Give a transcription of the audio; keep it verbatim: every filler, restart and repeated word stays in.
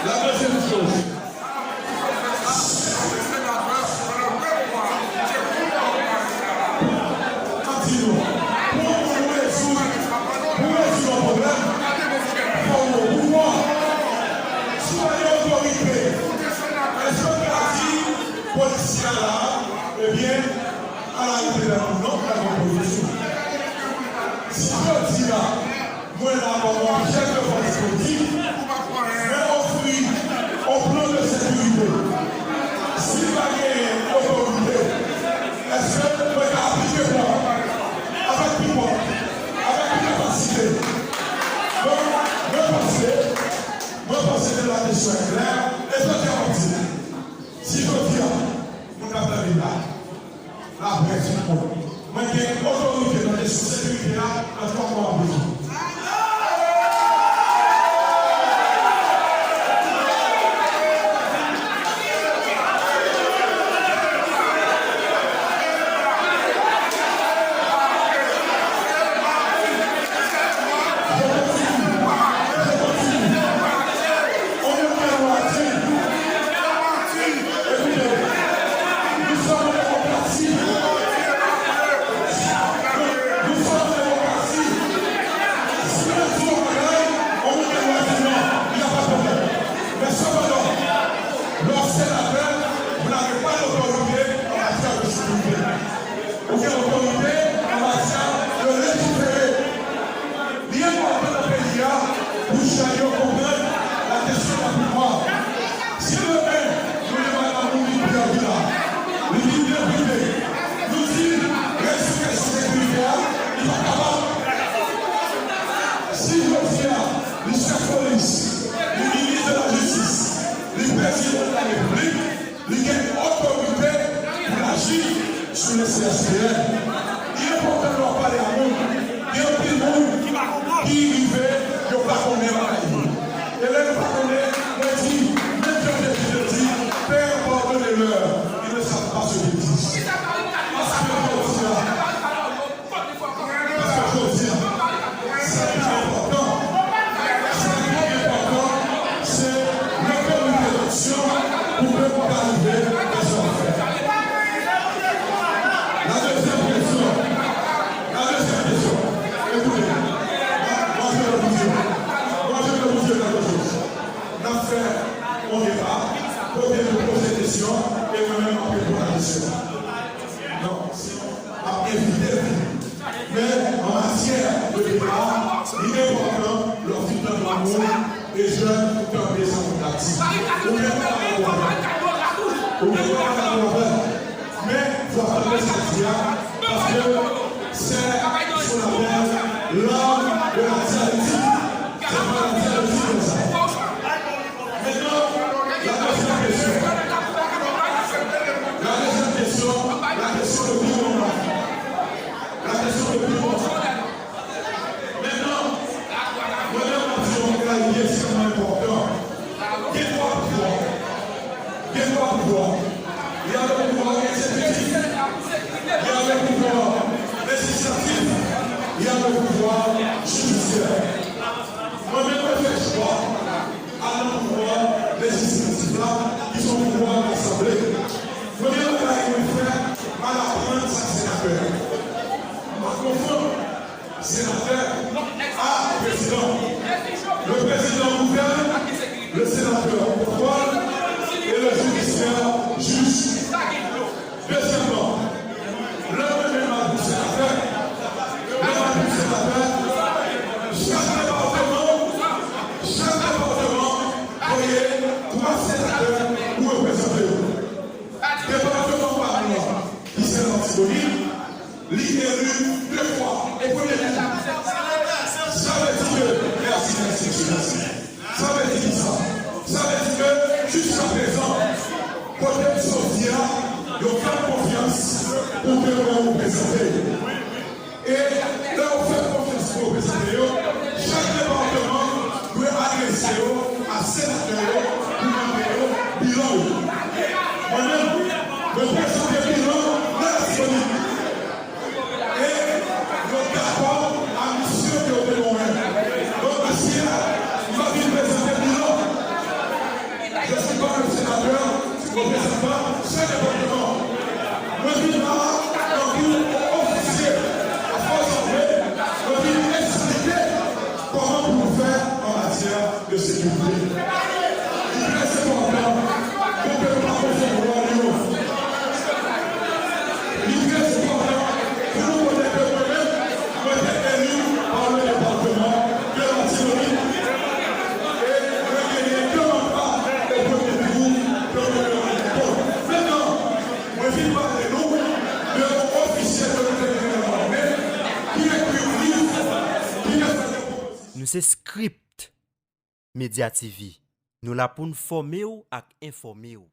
La dezyèm choz, m ap di nou, pou yon moun rezoud, pou rezoud yon pwoblèm, fò w gen pouvwa. Si w pa gen otorite, èske w ka di polisye a la, ebyen, al arete tèl moun? Non, pa gen otorite. Si jodi a, mwen la kòm yon chèf de fòs politik, mwen ofri yon plan de sekirite. Si pa genyen otorite, èske mwen ka aplike plan an avèk pi pwòp, avèk pi kapasite? Donk, mwen panse, mwen panse ke la kesyon e klè, e jodi a m ap di, si jodi a, moun k ap tande m la, laprès, tout moun. Mwen gen otorite nan kesyon sekirite a, an tout mwa bezwen. Ekoute, nou sòm an demokrasi. Nou sòm an demokrasi. Si mwen di yon bagay, yon moun gen dwa di non, y a pas de problème. Men sepandan, lè w senatè, vous n'avez pas d'autorité en matière de sécurité. Ou gen otorite an matyè de lejifere. Li enpòtan nan peyi a pou jèn yo konprann la kesyon de pouvwa. Si demen, nou gen madanm nou ki pèdi la, li vin depite, nou di l rezoud kesyon sekirite a, li pa kapab. Si jodi a, li chèf polis, li minis de la jistis, li prezidan de la repiblik, li gen otorite pou l aji sou le C S P N. Li enpòtan lè w ap pale a moun. Gen anpil moun ki rive, yo pa konnen bagay yo. E lè yo pa konnen, mwen di, menm jan Jezi te di, Père, pardonne-leur, ils ne savent pas ce qu'ils disent. Paske jodi a, Paske jodi a, sa ki enpòtan, sa ki enpòtan, se otorite d'aksyon pou pèp la rive fè sa w ap fè. La dezyèm kesyon, la dezyèm kesyon, ekoute, mwen, mwen, je vais vous dire, mwen, je vais vous dire quelque chose. N ap fè yon deba, kote nou poze kesyon, e mwen menm m ap reponn a kesyon. Non, sinon, m ap envite l vini. Men, an matyè de deba, li enpòtan lè w fin tande yon moun e jèn ou tande sa moun la di. Ou gen dwa pa dakò avè l. Ou gen dwa pa dakò avè l. Men, fò w tande sa l di a, paske c'est ce qu'on appelle l'art de la dialectique. C'est dans la dialectique qu'on sait. Maintenant, la deuxième question. La deuxième question, la question de piment. La question de piment. Maintenant, mwen menm, mwen di yon bagay ki ekstrèmman enpòtan. Gen twa pouvwa. Gen twa pouvwa. Il y a le pouvoir exécutif, il y a le pouvoir législatif, il y a le pouvoir judiciaire. Mwen menm, mwen fè chwa al nan pouvwa lejislatif la, ki se yon pouvwa lasanble. Premye bagay mwen fè, m al aprann sa k senatè. M pa konfonn senatè a prezidan. Le président gouverne, le sénateur contrôle et le judiciaire juge. Dezyèmman, lè mwen menm m al pou senatè, lè m al pou senatè, chak depatman, chak depatman voye twa senatè pou reprezante yo. Depatman pa m nan, ki se Latibonit, li eli de fwa o premye tou. Sa vle di ke, mèsi, mèsi, mèsi, mèsi. Sa vle di kisa? Sa vle di ke jiskaprezan, kote m soti a, yo fè m konfyans pou ke mwen reprezante yo. E lè yo fè m konfyans pou reprezante yo, chak depatman dwe adrese yo a senatè yo pou mande yo bilan yo. Mwen menm, mwen prezante bilan nan Latibonit. E yo dakò a misyon ke yo te ban mwen. Donk, mèsi Reprezantan chak depatman, mwen vin la tankou yon ofisye afè zame, mwen vin eksplike kòman pou nou fè an matyè de sekirite. Li trè enpòtan pou ke nou pa konfonn wòl yo. Li trè enpòtan pou nou konnen ke mwen menm, mwen te eli pa le depatman de Latibonit e mwen genyen de manda o premye tou, premye tou. Mentnan, mwen vin pale nou de yon ofisye ke nou te genyen nan lame ki ekri yon liv, ki te fè de pwopozisyon. Nou se Script Media T V. Nou la pou n fòme w ak enfòme w.